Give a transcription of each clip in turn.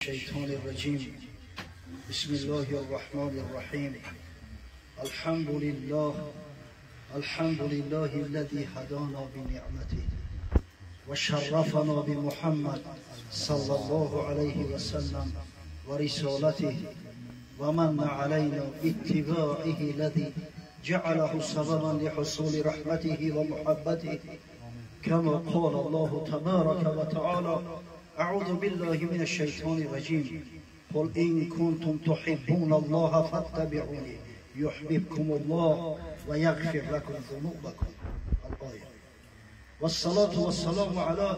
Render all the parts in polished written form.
الشيطان الرجيم. بسم الله الرحمن الرحيم. الحمد لله، الحمد لله الذي هدانا بنعمته وشرفنا بمحمد صلى الله عليه وسلم ورسالته، ومن علينا باتباعه الذي جعله سببا لحصول رحمته ومحبته، كما قال الله تبارك وتعالى: أعوذ بالله من الشيطان الرجيم، قل إن كنتم تحبون الله فاتبعوني يحببكم الله ويغفر لكم ذنوبكم. الآية. والصلاة والسلام على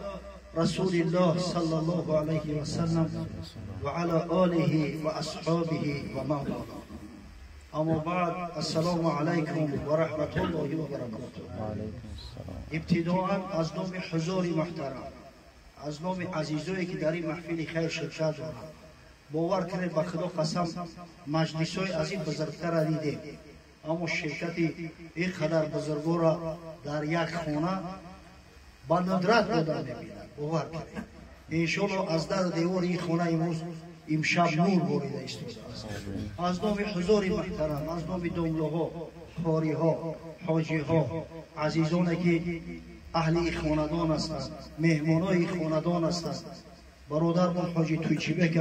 رسول الله صلى الله عليه وسلم وعلى آله وأصحابه ومن والاه. أما بعد، السلام عليكم ورحمة الله وبركاته. ابتداء از نام حضور محترم، از نام عزیزایی که در این محفل خیر شرکت دارند، باور کنید به خدا قسم مجلس‌های از این بزرگتر را دیدیم، اما شرکت این قدر بزرگا را در یک خانه با ندرت آدم می‌بیند. باور کنید انشالله از در دیوار این خانه امروز امشب نور باریده ایستاده است. از نام حضور محترم، از نام دمله‌ها، قاری‌ها، حاجی‌ها، عزیزانی که اهل این خاندان هستند، مهمانای این خاندان هستند، برادرمون حاجی تویچیبک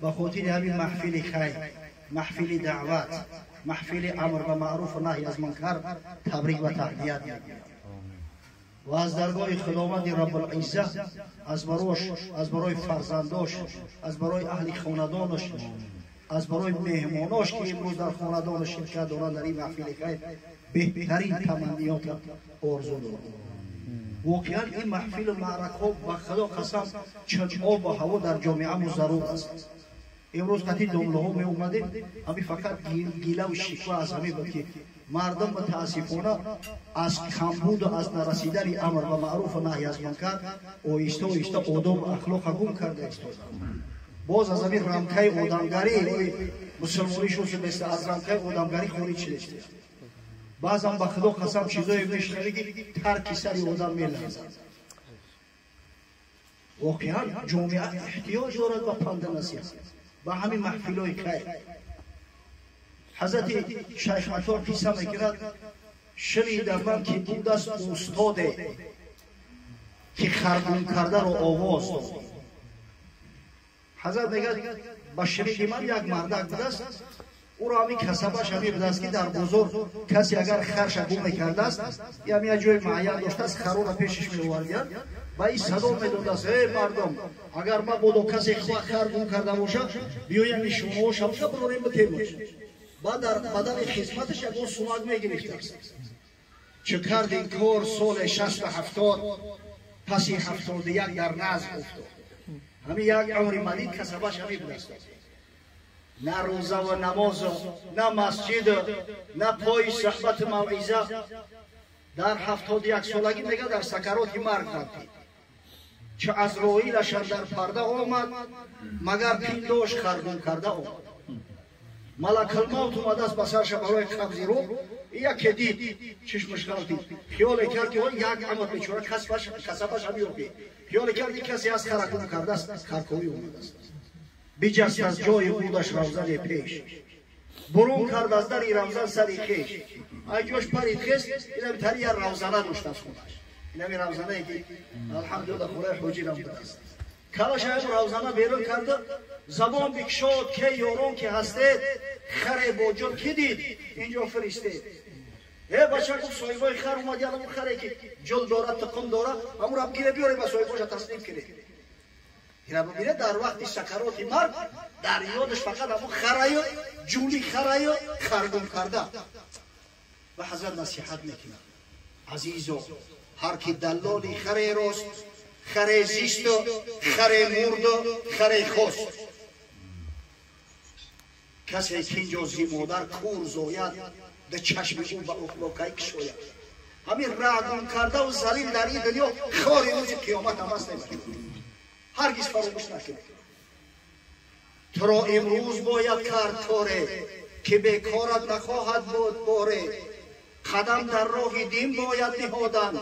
به خاطر همین محفل خیر، محفل دعوت، محفل امر به معروف و نهی از منکر تبریک و تهنیت میگویم و از درگاه خداوند رب العزه از براش، از برای فرزنداش، از برای اهل خاندانش، از برای مهماناش که امروز در خاندانش شرکت دارند در این محفل خیر بهترین تمنیات آرزو دارم. واقعا این محفل و معرکه و خدا قسم چون آب و هوا در جامعه ما ضرور است. امروز قطعی دمله ها می اومدیم، همین فقط گیله و شکوه از همین بود که مردم متاسفانه از کمبود و از نرسیدن امر به معروف و نهی از منکر آهسته آهسته آداب و اخلاق گم کرده ایستادند. باز از همین رمکه آدمگری مسلمانی شد، مثل از رمکه آدمگری خارج شده. بعضا به خدا قسم چیزایی میشنوی که ترک سری آدم میلرزد. واقعا جامعه احتیاج دارد به پند نصیحت، به همین محفل‌های خیر. حضرت شیخ عطار قصه میکند: شنیدم من که بود است استاده که خرگون کرده را آواز داد. حضرت میگه با شنید من یک مردک بود است، او را همین کسبش همین بود است که در بازار کسی اگر خرش گم میکرده است یا یک جای معین داشته است، خرو را پیشش می‌آوردند و این صدا میداد است: ای مردم، اگر ما بودو کسی خر گم کرده باشد، بیایم شما شب براریم بتیمش. بعد در بدل خدمتش یک سومک میگرفت است. چه کرد این کار سال 60 و 70، پس 71 در نظم افتاد. همین یک عمر مدید کسبش همین بود است. نه روزه و نماز، نه مسجد، نه پای صحبت موعظه. در 71 سالگی میگه در سکرات مرگ رفت. چه عزرائیلش در پرده آمد، مگر پینداش خرگون کرده آمد. ملک الموت اومده است به سرش برای قبض روح. یکی دید چشمش غلطید، خیال کرد که یک عمر بیچاره کسبش هم یابی، خیال کرد که کسی از خرگون کرده است، خرکوی اومده است. بجست از جای بودش روزن پیش، برون کرد از در روزن سری خیش. ای جاش پرید خیست، اینم تری یک روزنه داشت از خودش، اینم روزنه که الحمدلله خورای حاجی رم بوده است. کلاش هم روزنه بیرون کرده، زبان بکشاد که یاران که هستید، خره با جان که دید اینجا فرستید. ای بچه گفت صاحبای خر اومد، یادم اون خره که جل داره تقم داره، همون را بگیره بیاره به صاحباش تسلیم کنه. اینا ببینه در وقت سکرات مرگ در یادش فقط همون خره جولی خره خرگم کرده. و حضرت نصیحت میکنه: عزیزو، هر کی دلالی خره راست، خره زیست، خره مرد، خره خواست. کسی که اینجا زی مادر کور زاید، در چشم او به اخلاقی کشاید. همین رگم کرده و ذلیل در این دنیا خار روز قیامت هم است. هرگز فراموش نکنید. تو را امروز باید کرد کاره که بیکارت نخواهد بود باره. قدم در راه دین باید نهادن،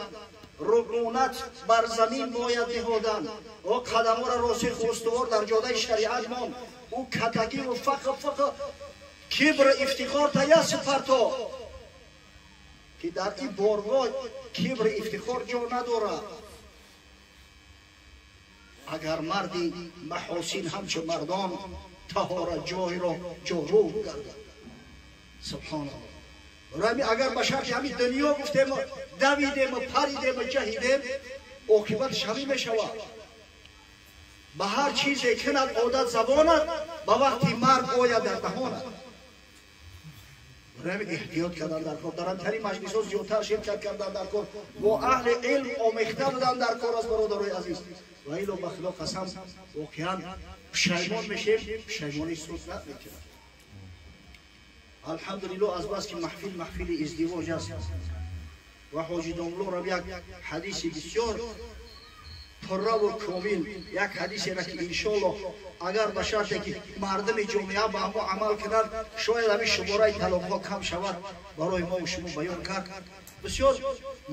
Рукунат бар замин бояд ниҳодан, о қадамҳоро росих устувор дар ҷодаи шариат мон. Ӯ катакӣ ва фақр фақр кибр ифтихор таяс парто, ки дар ин боргоҳ кибр ифтихор ҷо надорад. Агар марди маҳосин ҳамчу мардон таҳора ҷойро ҷору гардад. Субҳоналлоҳ. Барои агар ба шарти ҳамин дунё гуфтем, давидем, паридем, ҷаҳидем, оқибатш ҳамин мешавад. Ба ҳар чизе кунад одат забонат, ба вақти марг ояд дар даҳонат. Барои эҳтиёт кардан дар кор, дар ҳамтарин маҷлисҳо зиёдтар ширкат кардан дар кор, бо аҳли илм омехта будан дар кор аст, бародарои азиз. Ва ило ба Худо қасам, воқеан пушаймон мешем, пушаймонӣ суд намекунад. Алҳамдулиллоҳ, аз бас ки маҳфил маҳфили издивоҷ аст ва ҳоҷи домлорам як ҳадиси бисёр пурраву комил, як ҳадисеро ки иншоаллоҳ агар ба шарте ки мардуми ҷомеа ба ҳамо амал кунанд, шояд ҳамин шумораи талоқҳо кам шавад, барои мо шумо баён кард. Бисёр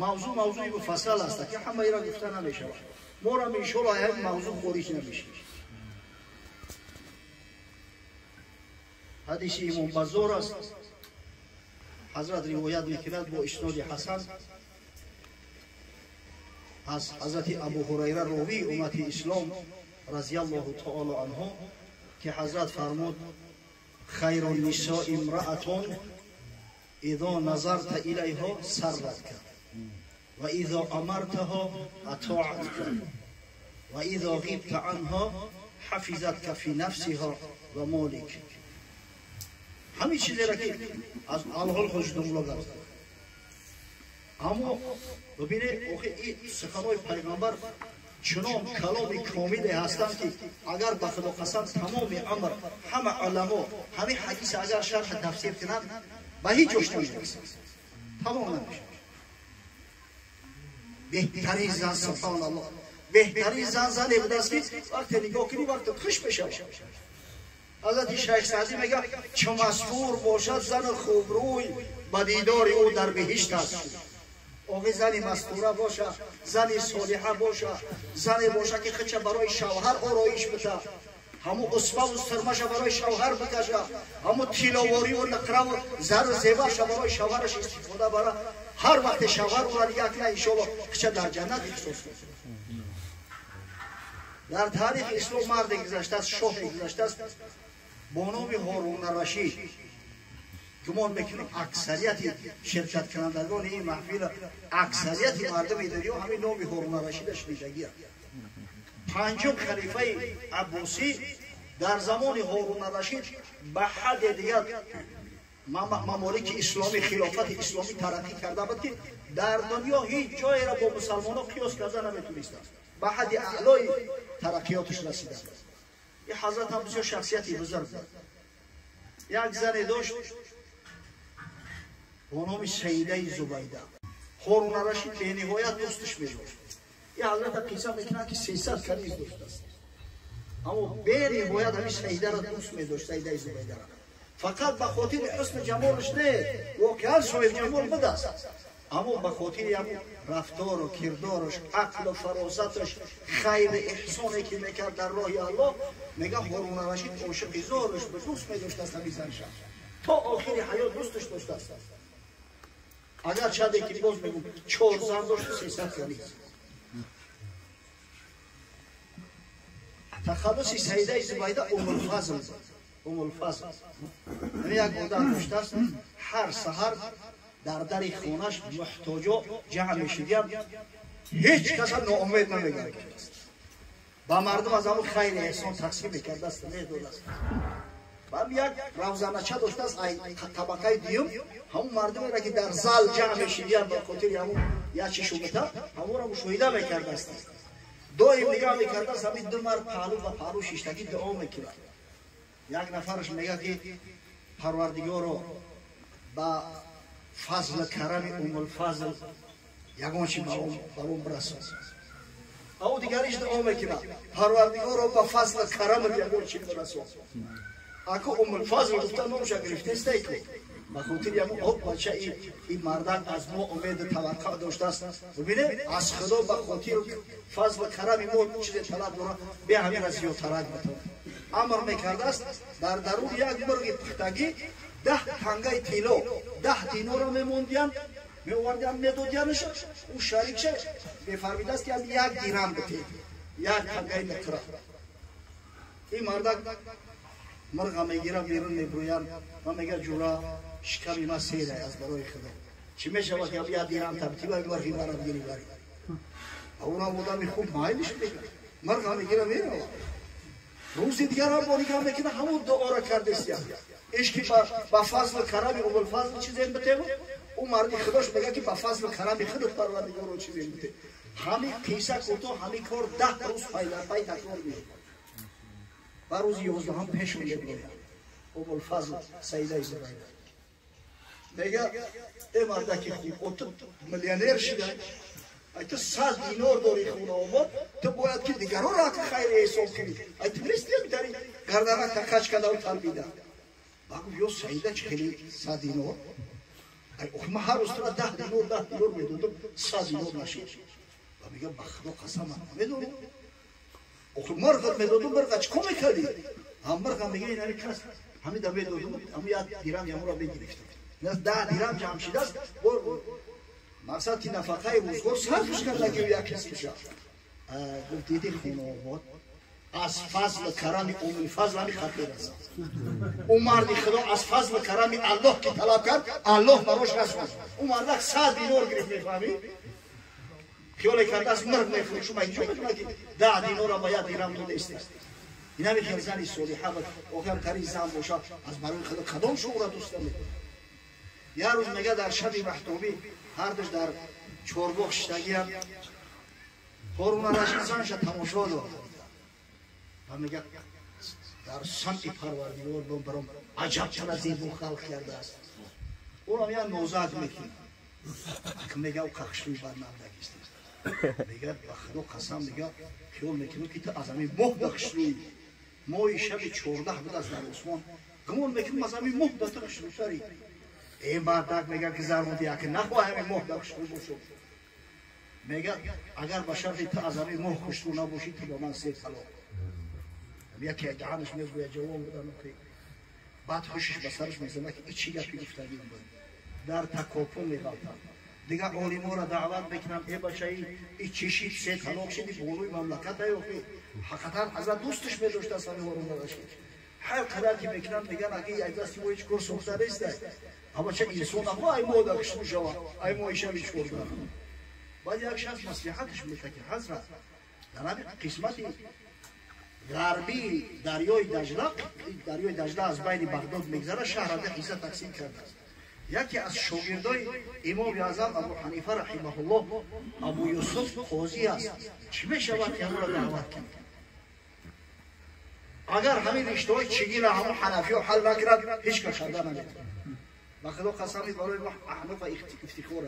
мавзӯъ мавзӯи муфассал аст, ки ҳамаиро гуфта намешавад. Морам иншоаллоҳ ҳамин мавзӯъ хориҷ намешавем. Ҳадиси имом Баззор аст. Ҳазрат ривоят мекунад бо исноди ҳасан аз ҳазрати Абу Ҳурайра, ровии уммати ислом разияллоҳу таоло анҳу, ки ҳазрат фармуд: хайру нисо имраатун изо назарта илайҳо сарратка ва изо амартаҳо атоатка ва изо ғибта анҳо ҳафизатка фи нафсиҳо ва молик. Ҳамин чизеро ки аз алҳол ҳоҷидомулло гап зад. Аммо бибинед, охи ин суханои пайғамбар чунон каломи комиле ҳастанд, ки агар ба Худо қасам тамоми амр, ҳама уламо ҳамин ҳадис агар шарҳ тафсир кунанд, ба ҳеҷ ҷош намерасад, тамом намешавад. Беҳтарин зан, субҳоналлоҳ, беҳтарин зан зане будааст, ки вақте нигоҳ кунӣ, вақте хуш мешавад. Ҳазрати Шайх Саъдӣ мегӯяд: чу масфур бошад зани хубрӯй, ба дидори ӯ дар биҳишт аст. Оғи зани мастура боша, зани солиҳа боша, зане боша, ки худша барои шавҳар ороиш бита, ҳамун усбаву сирмаша барои шавҳар бикаша, ҳамун тиловориву нақраву зару зеварша барои шавҳараш истифода бара. Ҳар вақте шавҳар ӯра нигоҳ кунад, иншоаллоҳ худша дар ҷаннат эҳсос мекунад. Дар таърихи ислом марде гузаштааст, шоҳе гузаштааст бо номи Ҳорун Рашид. Гумон мекунем аксарияти ширкаткунандагони ин маҳфил, аксарияти мардуми дунё ҳамин номи Ҳорун Рашида шунидагианд. Панҷум халифаи Аббосӣ дар замони Ҳорун Рашид ба ҳадде дигар мамолики исломӣ, хилофати исломӣ тараққӣ карда буд, ки дар дунё ҳеҷ ҷоеро бо мусалмонҳо қиёс карда наметонистанд. Ба ҳадди аълои тараққиёташ расида. Ин ҳазрат ҳам бисёр шахсияти бузург буд. Як зане дошт бо номи Саидаи Зубайда. Ҳорун Рашид бениҳоят дӯсташ медошт. Ин ҳазрата қисса мекунад, ки 300 каниз доштааст, аммо бениҳоят ҳамин Саидаро дӯст медошт, Саидаи Зубайдаро. Фақат ба хотири ҳусни ҷамолаш не, воқеан соҳибҷамол будааст, аммо ба хотири ҳамун рафтору кирдораш, ақлу фаросаташ, хайру эҳсоне ки мекард дар роҳи Аллоҳ, мега Ҳорун Рашид ошиқи зораш ба дӯст медоштааст ҳамин занша. То охири ҳаёт дӯсташ доштааст. Агар чанде ки боз мегӯм, 4 зан дошту 300 каниз. Тахаллуси Саидаи Зубайда Умулфазл. Умулфазл. Ҳамин як одат доштааст, ҳар саҳар дар дари хонаш муҳтоҷо ҷамъ мешудиям, ҳеҷ каса ноумед намегардидааст. Ба мардум аз ҳамун хайри эҳсон тақсим мекардааст, медодааст. Баъд як равзанача доштааст, ай табақаи дуюм, ҳамун мардумеро ки дар зал ҷамъ мешидиянд ба хотири ҳамун як чӣ шубата, ҳамонро мушоҳида мекардааст. Доим нигоҳ мекардааст, ҳамин ду мард паҳлӯ ба паҳлӯ шиштагӣ дуо мекунад. Як нафараш мегӯяд, ки Парвардигоро, ба фазли карами Умулфазл ягон чи баром бирасон. Ав дигариш дуо мекунад: Парвардигоро, ба фазли карамат ягон чи бирасон. Ако Умулфазл гуфта номша гирифтестай ку. Ба хотири ҳамун об бача ин мардак аз мо умеду таваққӯъ доштааст. Бибинед, аз Худо ба хотири фазлу карами мо чизе талаб дорад, бе ҳаминро зиёдтарак битон. Амр мекардааст дар даруни як мурғи пухтагӣ 10 тангаи тилло, 10 динорро мемондиянд, меовардиям, медодиянаш, ӯ шарикша мефармидааст ки як дирам битед, як тангаи нуқра. Ин мардак мурға мегира, берун мебурӯянд ва мега ҷура шиками ма серай аз барои Худо. Чӣ мешавад ки як дирам табти ва мурғи мара бигири бари? Онам одами хуб майлиш мега. Мурға мегира мерава. Рӯзи дигар ҳам бо нигоҳ мекунад, ҳамон дуоро кардестия. Ишки ба фазлу карами Умулфазл чизе битеву, ӯ марди Худош мега ки ба фазлу карами худат Парвардигоро чизе бите. Ҳамин қисса кӯтоҳ, ҳамин кор 10 рӯз пай дар пай такрор меёбад. Ба рӯзи 11 пеш мебиёяд Умулфазл Саидаи Зубайда. Мега э мардаки хуб, ту миллионер шуда, ай ту 100 динор дори хунаобод, ту бояд ки дигаронро ҳаққи хайри эҳсон кунӣ. Ай ту нести митари гарданак такач кардаву тарбида. Ба гуфт ё Саида чӣ хеле 100 динор? Ай охи ман ҳар рӯз тура 10 динор, 10 динор медодам, 100 динор нашид. Ба мега ба Худо қасам ман намедонам. Охи мурғат медодум, мурға чӣ кор мекардӣ? Ҳам мурға мега ин ҳами кас ҳамида медодум, ҳами як дирам ямуро мегирифтам. 10 дирам ҷамъ шидааст, мақсад ки нафақаи рӯзгор сарфш кардаги як қисмша. Гуфт диди хунообод аз фазлу карами Умулфазл ҳами хат мерасад. Ӯ марди Худо аз фазлу карами Аллоҳ ки талаб кард, Аллоҳ барош расонд. Ӯ мардак 100 динор гирифт, мефаҳмӣ? Хиёле кардааст мурғ мефурӯшум, ай ҷо медонад ки 10 динора ба як дирам додааст. Инами хел зани солиҳа буд, охирам тари зан бошад, аз барои Худо кадом шуғра дӯст намедорад. Як рӯз мега дар шаби маҳтобӣ ҳардуш дар чорбоғ шиштагиям, Ҳоруна Рашид занша тамошо дорад ва мега дар самти Парвардигор бом баром аҷабтара зебо халқ кардааст. Ӯрам як нозак мекунад. Мега ӯ қахшӯи бад набудагист. Мега ба Худо қасам, мега хиёл мекунам ки ту аз ҳамин моҳ да хушрӯӣ. Моҳи шаби 14 будааст дар осмон, гумон мекунам аз ҳамин моҳ да ту хушрӯтарӣ. Э мардак мега ки зармоди яке нахоҳ ҳамин моҳ да хушрӯ бошад. Мега агар ба шарти ту аз ҳамин моҳ хушрӯ набошӣ, ту ба ман 3 талоқ. Яке даҳанаш мегӯяд ҷавоб будан, баъд ҳушиш ба сараш мезанад ки чӣ гапи гуфтагӣ буд. Дар такопу меғалтад. Дигар олиморо даъват мекунанд, э бачаи и чӣ шид, 3 талоқ шиди, болои мамлакат аёхи. Ҳақиқатан ҳазрат дӯсташ медоштааст ҳамин Ҳоруна Рашид. Ҳар қадар ки мекунанд, мегӯянд аги аз дасти мо ҳеҷ кор сохта нестай. Аммо ча инсон нахоҳ ай моҳ да хушрӯ шавад, ай моҳи шаби 14. Баъд як шахс маслиҳаташ мекунад ки ҳазрат дар ҳамин қисмати ғарбии дарёи Даҷла, дарёи Даҷла аз байни Бағдод мегзарад, шаҳрро ду ҳисса тақсим кардааст. Яке аз шогирдои имоми аъзам Абу Ҳанифа раҳимаҳуллоҳ Абу Юсуф қозӣ аст. Чӣ мешавад ки ҳамонро даъват кунад? Агар ҳамин риштаҳои чигиро ҳамон ҳанафиҳо ҳал накунад, ҳеҷ кас карда наметавонад. Ба Худо қасами барои мо аҳнофа ифтихор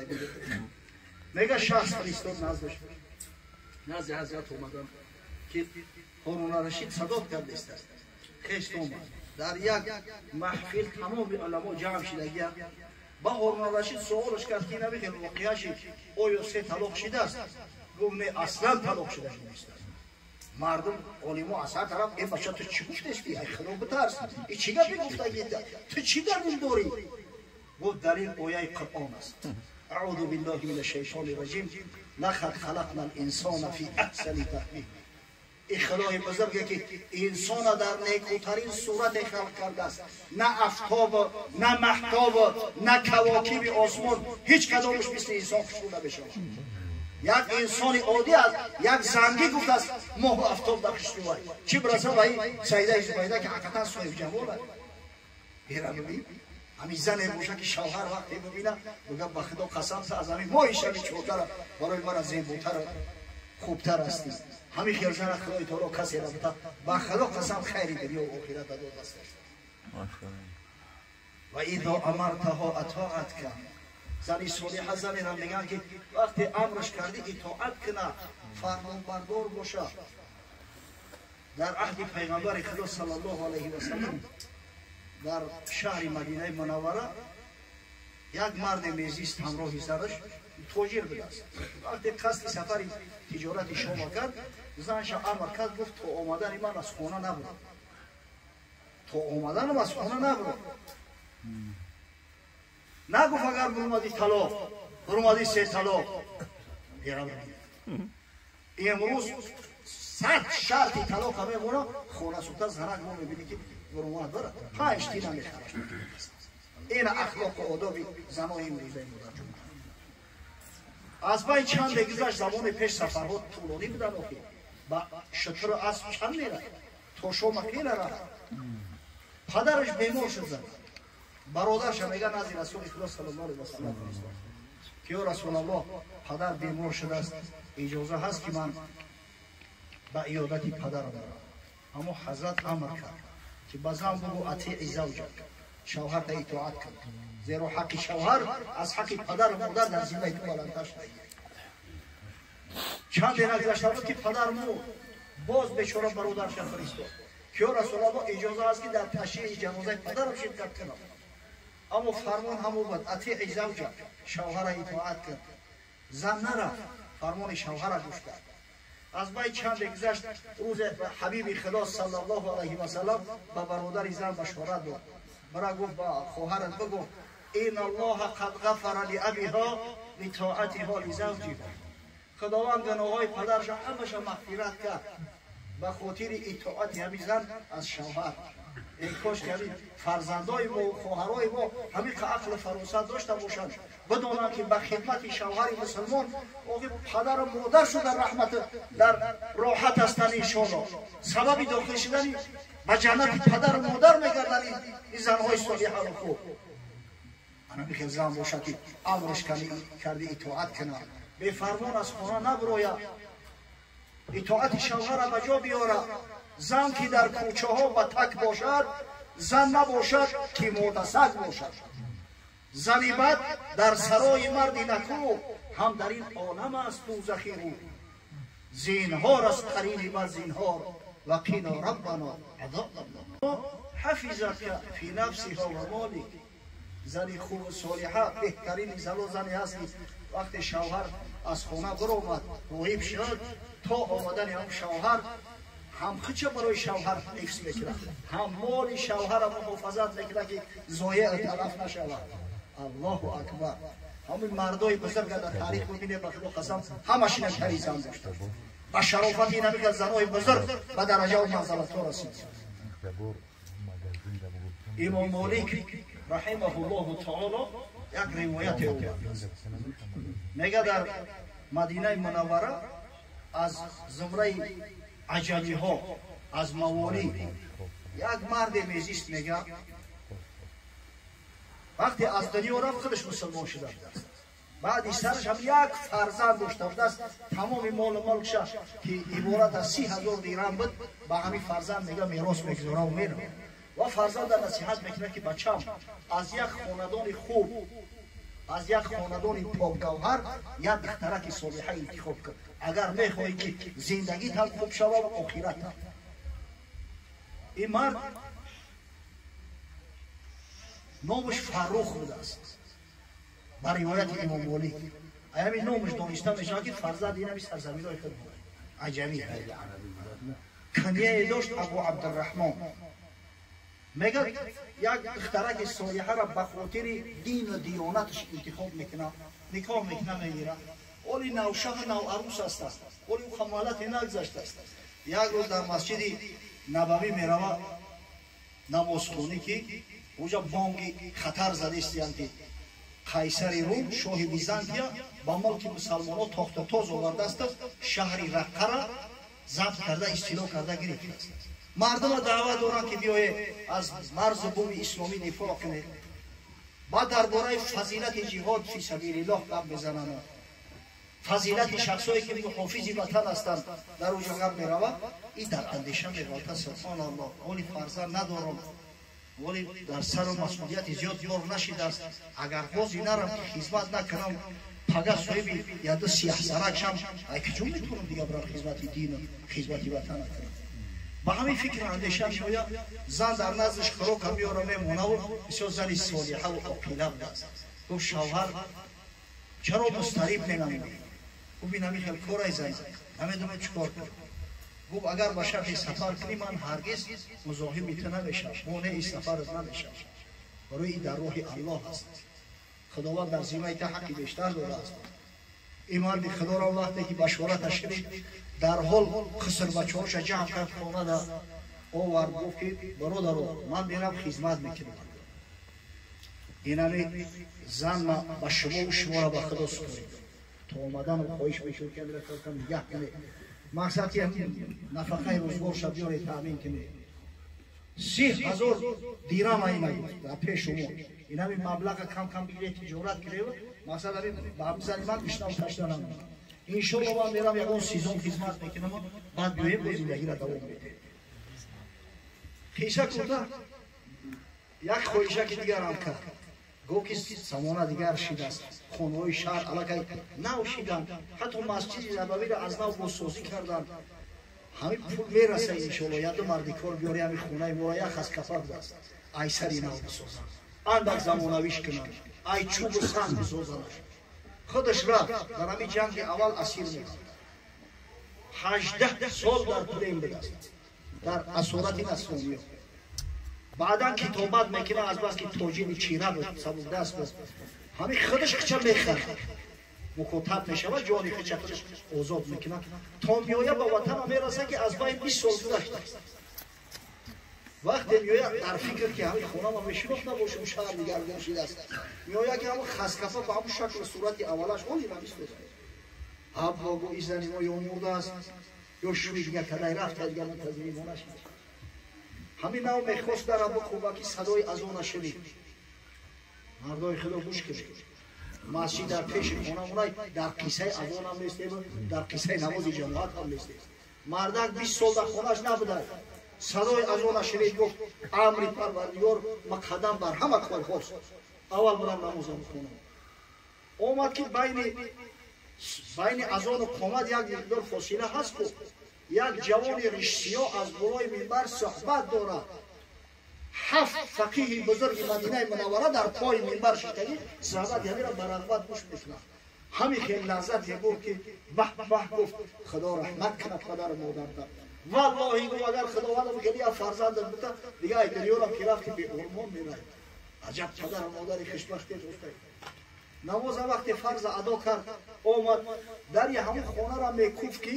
мега шахс фиристод наздаш, назди ҳазрат омадан ки Ҳоруна Рашид садод кардааст. Хест омад. Дар як маҳфил тамоми уламо ҷамъ шидагиянд. Ба Ҳоруна Рашид суолаш кард ки инами хел воқеа шид, оё 3 талоқ шидааст? Гуфт не, аслан талоқ шуда нест. Мардум олимо аз ҳар тараф э бача ту чӣ гуфтести? Ай Худо битарс. И чӣ гапе гуфтагӣ? Ту чӣ далил дорӣ? Гуфт далил ояи Қуръон аст. Аъузу биллаҳи мина шайтони раҷим. Лақад халақна л-инсона фи аҳсани тақвим. И Худои бузурге ки инсона дар некӯтарин сурате халқ кардааст. На афтоб, на маҳтоб, на кавокиби осмон ҳеҷ кадомаш мисли инсон хушрӯ намешавад. Як инсони оддӣ аст, як зангӣ гуфтааст моҳу афтоб дар хушрӯвай. Чӣ бираса ба ин Саидаи Зубайда ки ҳақиқатан соҳибҷамол аст. Берабӣ ҳамин зане боша ки шавҳар вақте бибина, бигӯяд ба Худо қасам аз ҳамин моҳи шаби 14 барои мара зеботар хубтар ҳастӣ. Ҳамин хел зана Худои таоло касеро бита, ба Худо қасам хайри дунё ва охират дод дасташ. Ва изо амартаҳо атоатка. Зани солиҳа занеро мегӯянд ки вақте амраш кардӣ итоат кунад, фармонбардор бошад. Дар аҳди пайғамбари Худо саллаллоҳу алайҳи васаллам Дар шаҳри Мадинаи Мунаввара як марде мезист ҳамроҳи занаш, тоҷир будааст. Вақте қасди сафари тиҷорати шома кард, занша амр кард, гуфт: то омадани ман аз хона набуд, то омаданам аз хона набуд. Нагуфт агар бурумади талоқ, бурумади се талоқ. Имрӯз 100 шарти талоқа мемона, хона сӯхта занак мо мебинӣ ки бурумад барад, 5 тина мехарад. Ин ахлоқу одоби занои имрӯзаи модарҷон. Аз байн чанде гузашт, замони пеш сафарҳо тӯлонӣ буданд, охи ба шутуру асп чанд мерад, то шома хеле рафт. Падараш бемор шуд, зад бародарша мега назди Расули Худо саллаллоҳу алайҳи васаллам фиристод, ки ё Расулаллоҳ, падар бемор шудааст, иҷоза ҳаст ки ман ба иёдати падарам барам? Аммо ҳазрат амр кард, ки ба зан бугӯ: атиъи завҷак, шавҳарта итоат кун, зеро ҳаққи шавҳар аз ҳаққи падару модар дар зиммаи ту баландтар шуда. Чанде нагузашта буд, ки падар мурд. Боз бечора бародарша фиристод, ки ё Расулаллоҳ, иҷоза аст, ки дар ташйиъи ҷанозаи падарам ширкат кунам? Аммо фармон ҳамон буд: атиъи завҷак, шавҳара итоат кун. Зан нарафт, фармони шавҳара гӯш кард. Аз бай чанде гузашт, рӯзе ҳабиби Худо саллаллоҳу алайҳи васаллам ба бародари зан башорат дод. Бара, гуфт, ба хоҳарат бигӯ: ин Аллоҳа қад ғафара лиабиҳо литоатиҳо лизавҷиҳо. Худованд гуноҳҳои падарша ҳамаша мағфират кард ба хотири итоати ҳамин зан аз шавҳар. Эй кош ки ҳамин фарзандои мо, хоҳарои мо ҳамин ақлу фаросат дошта бошанд, бидонанд, ки ба хидмати шавҳари мусулмон охи падару модар шуда раҳмат дар роҳат ҳастанд. Иншоалло, сабаби дохил шудани ба ҷаннати падару модар мегарданд ин занҳои солиҳану хуб. Ана хел зан бошад, ки амрш карди итоат кунад, бефармон аз хона набирояд, итоати шавҳара ба ҷо биёрад. Зан ки дар кӯчаҳо ба так бошад, зан набошад, ки модасаг бошад. Зани бад дар сарои марди накӯ ҳам дар ин олам аст дӯзахи ӯ. Зинҳор аз қарини бад зинҳор, ва қино раббано азоб. Ҳафизатка фи нафсиҳа ва молик. Зани хубу солиҳа, беҳтарини зано зане ҳаст, ки вақте шавҳар аз хона биромад, ғоиб шуд, то омадани ҳам шавҳар ҳам хича барои шавҳар ҳифз мекунад, ҳам моли шавҳара муҳофазат мекунад, ки зоеъ талаф нашавад. Аллоҳу акбар! Ҳамин мардои бузурга дар таърих бибинед, ба Худо қасам, ҳамашина тари зан доштанд. Ба шарофати ин ҳамин занои бузург ба дараҷаву манзалатҳо расид. Имом Молик раҳимаҳуллоҳу таоло як ривояте овардааст. Мега, дар Мадинаи Мунаввара аз зумраи аҷамиҳо, аз маволӣ як марде мезист. Мега, вақте аз дунё рафт, худаш мусулмон шуда будааст. Баъди сараш ҳам як фарзанд дошта будааст. Тамоми молу мулкша, ки иборат аз 30 000 дирам буд, ба ҳамин фарзанд, мега, мерос мегузораву меравад ва фарзанда насиҳат мекунад, ки бачам, аз як хонадони хуб, аз як хонадони покгавҳар як духтараки солиҳа интихоб кун, агар мехоҳӣ, ки зиндагитам хуб шава ва охиратам. Ин мард номаш Фаррух будааст. Ба ривояти имом Молик ҳамин номаш дониста мешавад, ки фарзанди ин ҳами сарзаминҳои худ буд, аҷамӣ. Кунияе дошт, Абу Абдурраҳмон. Мега, як духтараки солиҳаро ба хотири дину диёнаташ интихоб мекунад, никоҳ мекунад, мегирад. Оли навшаҳу наварӯс ҳастанд, оли ӯ хамалате нагузаштааст. Як рӯз дар Масҷиди Набавӣ мерава намозхонӣ, ки уҷа бонги хатар задистиянд, ки қайсари Рум, шоҳи Византия, ба мулки мусалмонҳо тохтатоз овардааст, шаҳри Раққара забт карда, истило карда гирифтааст. Мардумро даъват доранд, ки биёед, аз марзу буми исломӣ дифоъ кунед. Баъд дар бораи фазилати ҷиҳод фи сабилиллоҳ гап мезананд, фазилати шахсое, ки муҳофизи ватан ҳастанд, дар уҷа гап меравад. Ин дар андеша меғалта: субҳоналлоҳ, оли фарзанд надорам, вале дар сару масъулияти зиёд бор нашидааст. Агар ҳозир нарам, ки хизмат накунам, пага соҳиби яду сияҳсарак шам, ай куҷо метавонам дига барам хизмати дину хизмати ватан накунам? Ба ҳамин фикр андеша меояд, зан дар наздаш хӯрока меора мемонаву бисёр зани солиҳаву оқила будааст. Гуфт шавҳар чаро мустариб менамоӣ? Гуфт ин ҳамин хел корай зан, намедонам чӣ кор кунам. Гуфт агар ба шарти сафар кунӣ ман ҳаргиз музоҳими ту намешавам, монеи сафарат намешавам. Барои ин дар роҳи Аллоҳ аст. Худованд дар зиммаи ту ҳаққи бештар дорааст. Ин марди Худоро вақте ки башораташ шунид, дар ҳол хусрбачаҳоша ҷамъ кард, хонада овард, гуфт ки бародаро, ман мерам хизмат мекунам. Инами зан ба шумову шуморо ба Худо супорид. То омадану хоҳиш мешуд ки амира нигаҳ кунед. Мақсад ки нафақаи рӯзгорша биёред таъмин кунед. 30,000 дирам ина гуфт дар пеш шумо. Инами маблаға кам-кам бигиред, тиҷорат кунед. Мақсад ами ба зани ман гушнаву ташна намонад. Иншолло ман мерам ягон сезон хизмат мекунам, баъд биёем бо зиндагиро давом медиҳем. Қисса кӯтоҳ, як хоҳишаки дигарам кард. Гуфт ки замона дигар шидааст, хонаҳои шаҳр аллакай нав шиданд, ҳатто масҷиди набавиро аз нав бозсозӣ карданд. Ҳамин пул мераса иншолло, яду марди кор биёри ҳамин хонаи моро як хаскафа будааст, ай сари нав бисозанд, андак замонавиш кунанд, ай чӯбу санг бисозанд. Худаш рафт дар ҳамин ҷанги аввал асир мешуд. 18 сол дар плен будааст, дар асорати насрониё. Баъдан китобат мекунад, аз бас ки тоҷири чира буд, сабукдаст буд, ҳамин худаш хича мехарад, мукотаб мешавад, ҷони хича худаш озод мекунад. То меояд ба ватана мерасад ки аз байни 20 сол гузаштааст. Вақте меояд дар фикр ки ҳамин хонама мешинохт набошам, шаҳр дигаргун шидааст. Меояд ки ҳамон хаскафа ба ҳамон шаклу сурати аввалаш ҳоли намистозад. Аббо гу ин зани мо ё мурдааст, ё шӯи дигар кадай рафта, дигар мунтазири мо нашид. Ҳамин нав мехост дар бикӯба ки садои азона шунид. Мардои Худо гӯш кунед. Масҷид дар пеши хонамонай, дар қиссаи азонам нестем, дар қиссаи намози ҷамоат ҳам нестем. Мардак 20 сол дар хонааш набуда. Садои азона шунид, гуфт амри Парвардигор муқаддам бар ҳама корҳост. Аввал бурам намозам бихонам. Омад ки байни азону қомат як миқдор фосила ҳаст ку. Як ҷавони ришсиё аз болои минбар суҳбат дорад. 7 фақиҳи бузурги Мадинаи Мунаввара дар пои минбар шиштагӣ суҳбати ҳаминро ба рағбат гӯш мекунад. Ҳамин хел лаззате буд ки баҳ баҳ гуфт Худо раҳмат кунад падару модарта. Валлоҳи гуфт агар Худованд хеле як фарзандат бута, дига ай дунёрам ки рафти беормон мерай. Аҷаб падару модари хушбахте доштай. Намоза вақте фарза адо кард, омад дари ҳамон хонаро мекуфт ки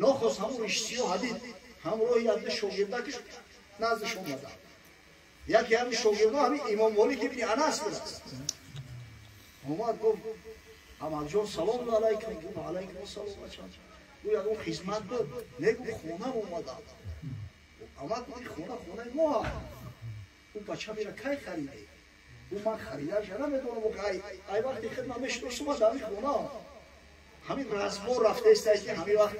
нохост ҳамон ришсиё ҳадид ҳамроҳи якду шогирдакиш наздиш омада. Яке ҳамин шогирдо ҳамин Имом Молик ибни Анас будааст. Омад гуфт амакҷон салому алайкум. Гуфт алайкум ассалом бачам. Гуфт ягон хизмат буд? Не, гуфт хонам омадам. Амак гуфт хона хонаи мо аст. Гуфт бача мера кай хариде? Гуфт ман харидаша намедонам, ай вақте хидмат мешиносум дар ҳамин хонаам. Ҳамин разбор рафтаест ки ҳамин вақт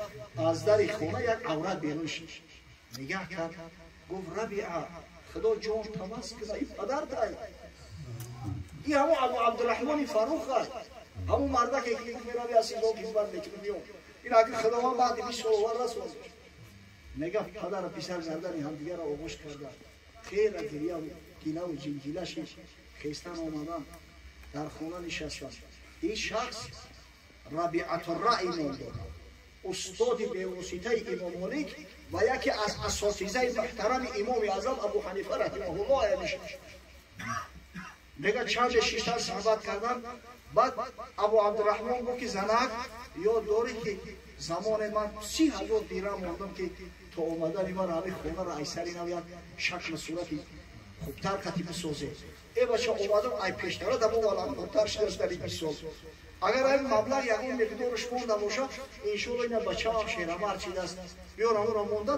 аз дари хона як аврат берун шуд. Нигаҳ кард, гуфт Рабиа, Худо ҷон тамас кунад, ин падартай. Ин ҳамон Абу Абдурраҳмони Фаррух аст. Ҳамон мардаке ки гуфт мерави аз сизон хизмат мекунам меом. Ин агар Худованд баъди 20 сол овар расонд. Мега падару писар гардани ҳамдигарро оғӯш карданд. Хела гиря гилаву ҷинҷила шид. Хестан омаданд, дар хона нишастанд. Ин шахс Рабиатурраъй ном дорад. Устоди бевоситаи Имом Молик ва яке аз асотизаи муҳтарами Имоми Аъзам Абу Ҳанифа раҳимаҳуллоҳ мешавад. Мега чанде шиштан суҳбат карданд. Баъд Абу Абдурраҳмон гуфт ки занак, ёд дорӣ ки замоне ман 30,000 дирам мондам ки то омадани ман ҳамин хонаро ай сари нав як шаклу сурати хубтар қатӣ бисозем. Э бача омадам ай пештара дамо валам хубтар шидааст дар ин 20 сол. Агар ай маблағ ягон миқдораш монда бошад, иншолло ина бачаам шерамард шидааст, биёрам ӯро монда,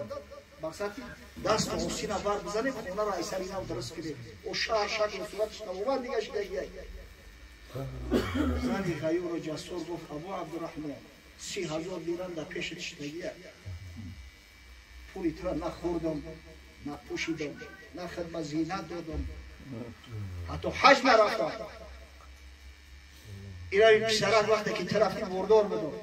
мақсад ки даст осина бар бизанем, хонаро ай сари нав дуруст кунем. О шаҳр шаклу сураташ тамоман дига шидагиай. Зани ғаюру ҷасур гуфт Абу Абдурраҳмон, 30,000 дирам дар пешат шидагиай. Пули тура на хӯрдам, на пӯшидам, на хидмат зинат додам, ҳатто ҳаҷ нарафтам. Ирави писарак вақте ки ту рафтӣ бурдор будам.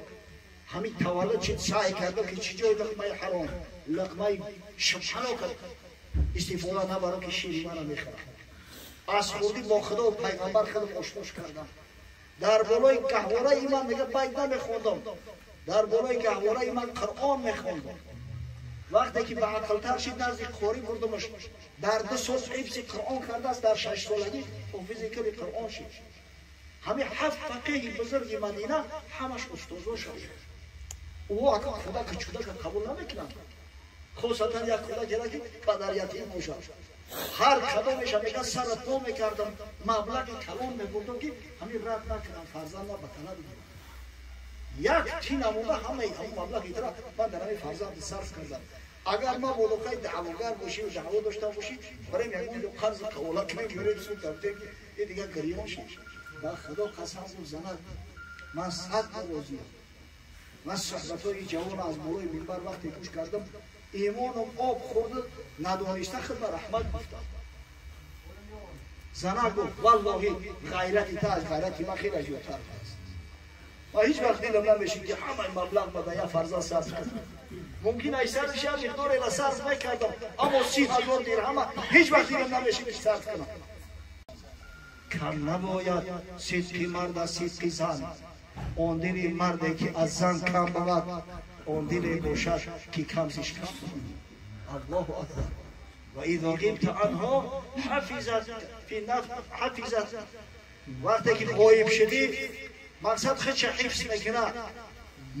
Ҳамин таваллуд шид, саъй кардам ки чӣ ҷои луқмаи ҳаром, луқмаи шубҳанока истифода набарам, ки шири мана мехӯрад. Аз хурдӣ бо Худо пайғамбар худам ошнош кардам. Дар болои гаҳвораи ман мега байт намехондам, дар болои гаҳвораи ман Қуръон мехондам. Вақте ки ба ақлтар шид, назди қорӣ бурдамаш, дар 2 сол ҳифзи Қуръон кардааст, дар 6 солагӣ ҳофизи кили Қуръон шид. Ҳамин 7 фақеҳи бузурги Мадина ҳамаш устозо шуд. Ӯ ака кӯдака чудака қабул намекунанд, хусусан як кӯдакера ки падар ятим бошад. Ҳар кадомеша мега сара по мекардам, маблағи калон мебурдам, ки ҳамин рад накунам, фарзанда ба тана бигирам. Як ти намуда ҳамаи ҳамон маблағи тара ман дар ҳамин фарзанди сарф кардам. Агар ман бодоқаи даъвогар бошӣ ва даъво дошта бошӣ, барем ягон ҷо қарзи қавола кунем, гирем суд кардем, ки дигар гирён шид. Ба Худо қасам гуфт занак, ман 100 бор розиям. Ман суҳбатҳои ҷавон аз болои минбар вақте гӯш кардам, имоном об хӯрд, надониста худ ба раҳмат гуфтам. Занак гуфт, валлоҳи ғайрати та аз ғайрати ман хеле зиёдтар аст. Ман ҳеҷ вақт дилам намешид ки ҳамаи маблағ ба як фарзанд сарф кардам. Мумкин ай сарф шав миқдореро сарф мекардам, аммо 30 000 дирҳама ҳеҷ вақт дилам намешид ки сарф кунам. Кам набояд сидқи мард аз сидқи зан. Он дили марде ки аз зан кам бовад, он диле бошад ки кам зиш кам. Аллоҳу акбар. Ва изо ғибта анҳо ҳафизат фи нафс ҳафизат. Вақте ки ғоиб шудӣ, мақсад худша ҳифз мекунад,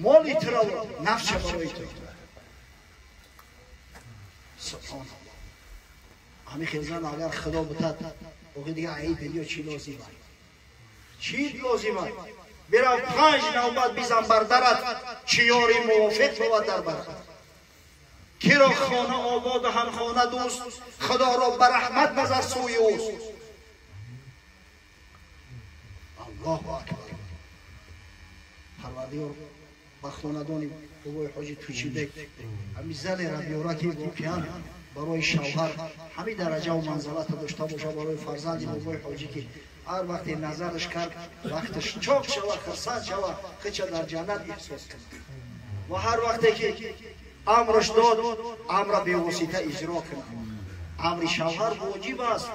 моли туро нафсша барои ту. Субҳоналлоҳ. Ҳамин хел зан агар Худо бутад, охи дига айб ё чӣ лозим аст? Чӣ лозим аст? Бирав 5 навбат бизан бар дарат, чӣ ёри мувофиқ бовад дар барат. Киро хона ободу ҳамхона дӯст, Худоро ба раҳмат назар сӯи ӯст. Аллоҳу акбар. Парвардигор ба хонадони бобои ҳоҷи Тӯчибек ҳамин занеро биёра, ки воқеан барои шавҳар ҳамин дараҷаву манзалата дошта бошад, барои фарзанди бобои ҳоҷӣ, ки ҳар вақте назараш кард, вақташ чоқ шавад, хурсанд шавад, худша дар ҷаннат эҳсос кунад. Ва ҳар вақте ки амраш дод, амра бевосита иҷро кунад. Амри шавҳар воҷиб аст.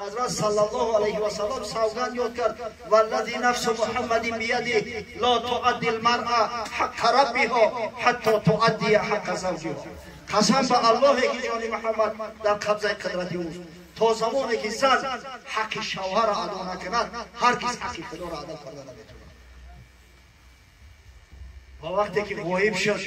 Ҳазрат саллаллоҳу алайҳи васаллам савганд ёд кард: валлази нафсу муҳаммадин бияди ла туадди лмаръа ҳаққа раббиҳо ҳатто туаддия ҳаққа завҷиҳо. Қасам ба Аллоҳе ки ҷони Муҳаммад дар қабзаи қудрати ӯст, то замоне ки зан ҳаққи шавҳарро адо накунад, ҳаргиз ҳаққи Худоро адо карда наметавонад. Ва вақте ки ғоиб шуд,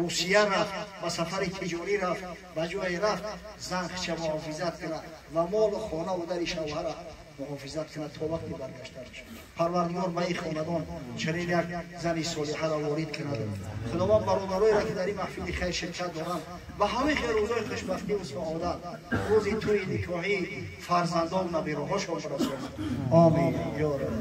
Русия рафт, ба сафари тиҷорӣ рафт, ба ҷое рафт, зан худша муҳофизат кунад ва молу хонаву дари шавҳара муҳофизат кунад то вақти баргаштанаш. Парвардигор ба ин хонадон чунин як зани солиҳаро ворид кунад. Худованд бародароеро ки дар ин маҳфили хайр ширкат доранд ба ҳамин хел рӯзои хушбахтиву саодат, рӯзи тӯи никоҳӣ фарзандон набираҳошон бирасонад. Омин ё Раб.